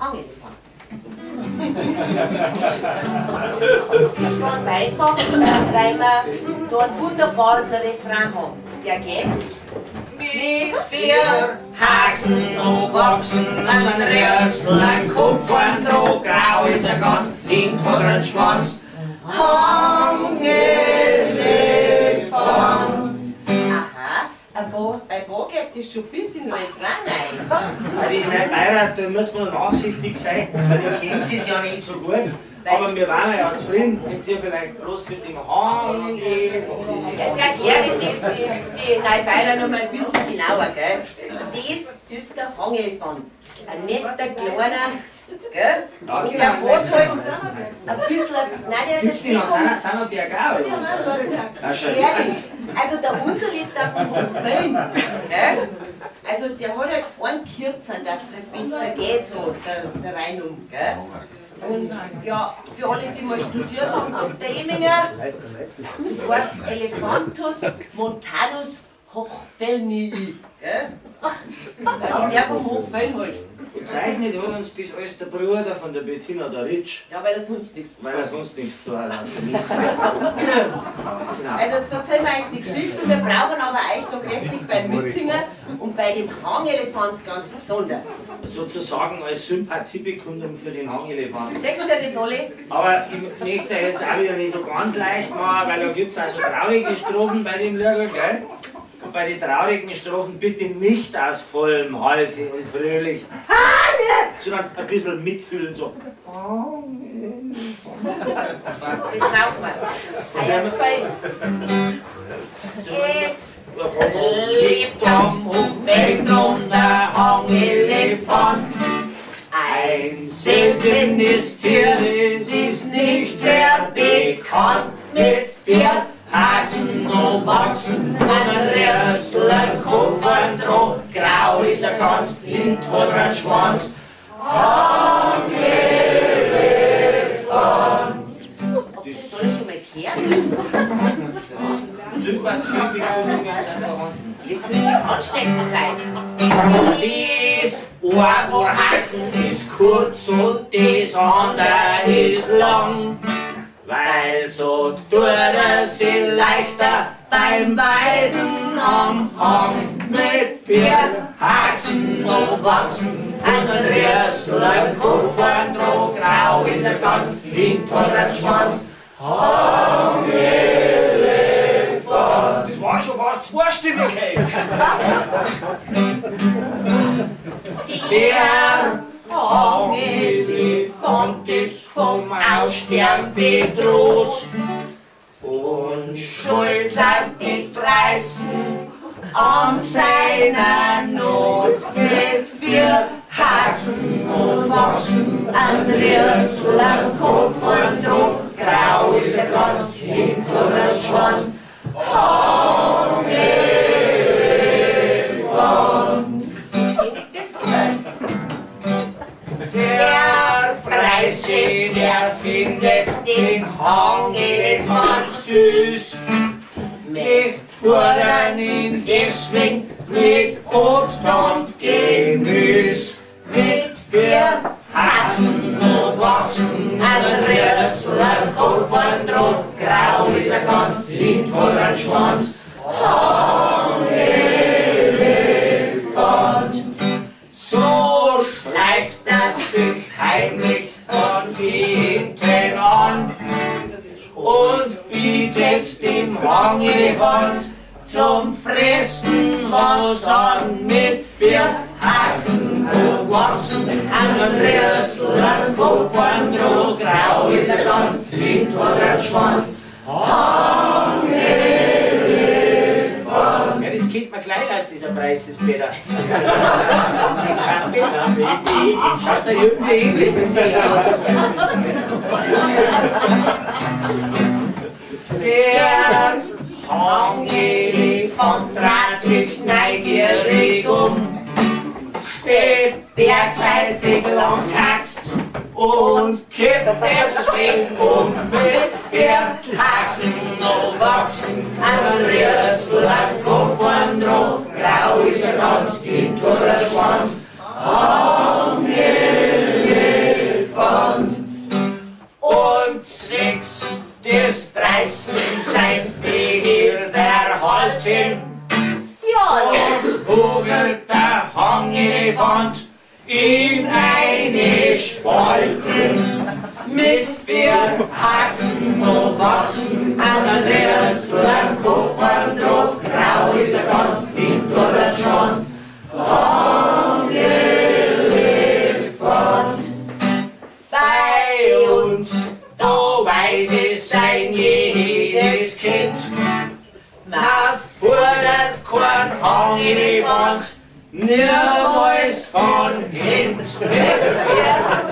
Hangelefant. Das ist ganz einfach, weil wir da einen wunderbaren Refrain haben. Der geht: Mit vier Haxen und Ochsen, einen Rössl, ein Kopf, ein Droh, grau ist er ganz, hint hat er einen Schwanz. Hangelefant. Aha, ein paar, bei paar geht das schon bis in den Refrain rein. Weil die Neubeirat, da muss man nachsichtig sein, weil ihr kennt es ja nicht so gut. Aber wir waren ja zufrieden, wenn ihr vielleicht bloß mit dem Hang. Jetzt erkläre ich das die Neubeirer noch mal ein bisschen genauer, gell? Das ist der Hangelefant. Ein netter, kleiner, gell? Ja, Und genau. der hat halt ein bisschen, nein, der ist Gibt's jetzt den nicht an vom Sammerberg auch, oder was? Ja, schon. Ehrlich, also der unser lebt auf dem Hof Föhn, gell? Also der hat halt einen Kürzen, dass es halt besser geht, so der Reinum, gell? Und ja, für alle, die mal studiert haben, Dr. Eminger, das heißt Elephantus montanus hochfellnii, gell? Also der vom Hochfelln halt. Gezeichnet hat uns das alles der Bruder von der Bettina, der Ritsch. Ja, weil er sonst nichts zu Weil er tun hat. sonst nichts zu tun hat. Also nichts. Genau. Also jetzt erzählen wir euch die Geschichte und wir brauchen aber euch da kräftig beim Mitsingen und bei dem Hangelefant ganz besonders. Sozusagen als Sympathiebekundung für den Hangelefanten. Seht ihr das alle? Aber ich möchte es euch jetzt auch wieder nicht so ganz leicht machen, weil da gibt es auch so traurige Strophen bei dem Liedl, gell? Und bei den traurigen Strophen bitte nicht aus vollem Halse und fröhlich, sondern ein bisschen mitfühlen, so. Das braucht man. Euer Gefallen. So. Es Lebt am Hochfeld und der Hangelefant. Ein seltenes Tier, es ist nicht sehr bekannt. Mit vier Haxen und Wachsen, ein Rössl, ein Kopf, ein Droh, grau ist er ganz, blind hat er einen Schwanz. Hangelefant. Habt ihr das alles schon mal gehört? Sympathiebekundungen sind vorhanden. Jetzt richtig ansteckend sein. Das Ohrhaxen ist kurz und das andere ist lang. Weil so tut er sich leichter beim Weiden am Hang. Mit vier Haxen und Wachsen, ein Rössl, ein Kopf, ein Droh, grau ist er ganz, hint hat er einen Schwanz. Hangelefant. Das war schon fast zweistimmig, hey. Der Hangelefant ist vom Aussterben bedroht und schuld sind die Preisen an seiner Not. Mit vier Haxen und Wachsen, ein Rössl, ein Kopf und Droh, grau ist er ganz, hinter der Schwanz. Hangelefant. Jetzt das gut. Der Preise, der findet den Hangelefant süß. Nicht fordern ihn deswegen mit Obst und Gemüs. Mit vier Haxen und Wachsen, ein Rössl, ein Kopf, ein Droh, grau ist er ganz, hint hat er einen Schwanz. Hangelefant. So schleicht er sich heimlich von hinten an und bietet dem Hangelefant zum Fressen was an mit vier Haxen und Wachsen, ein Rössl, ein Kopf, ein Droh, grau ist er ganz, hint hat er einen Schwanz. Hangelefant. Ja, das kennt man gleich als dieser Preis ist, Peter. Schaut da irgendwie ähnlich. Der Hangelefant dreht sich neugierig um, steht bergseitig langhaxt und kippt deswegen um mit vier Haxen und Wachsen, ein Rössl, ein Kopf, ein Droh, grau ist er ganz, hinter der Schwanz. Hangelefant. Hangelefant in eine Spalte mit vier Haxen und Wachsen an der Dressler Kopf an Druck, grau ist er ganz, hinter der Chance. Hangelefant. Bei uns, da weiß es sein jedes Kind. Na, fordert kein Hangelefant niemals von hinten.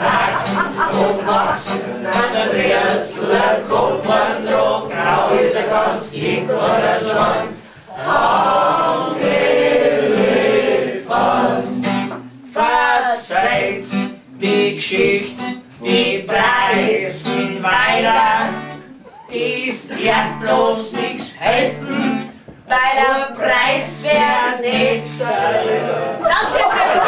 Wachsen und wachsen an der Dressler Kopf an Druck, grau ist er ganz, hinter der Chance. Hangelefant. Verzeiht die Geschichte, die Preisen weiter, dies wird bloß nix helfen, weil der Preis wär nicht. Dankeschön fürs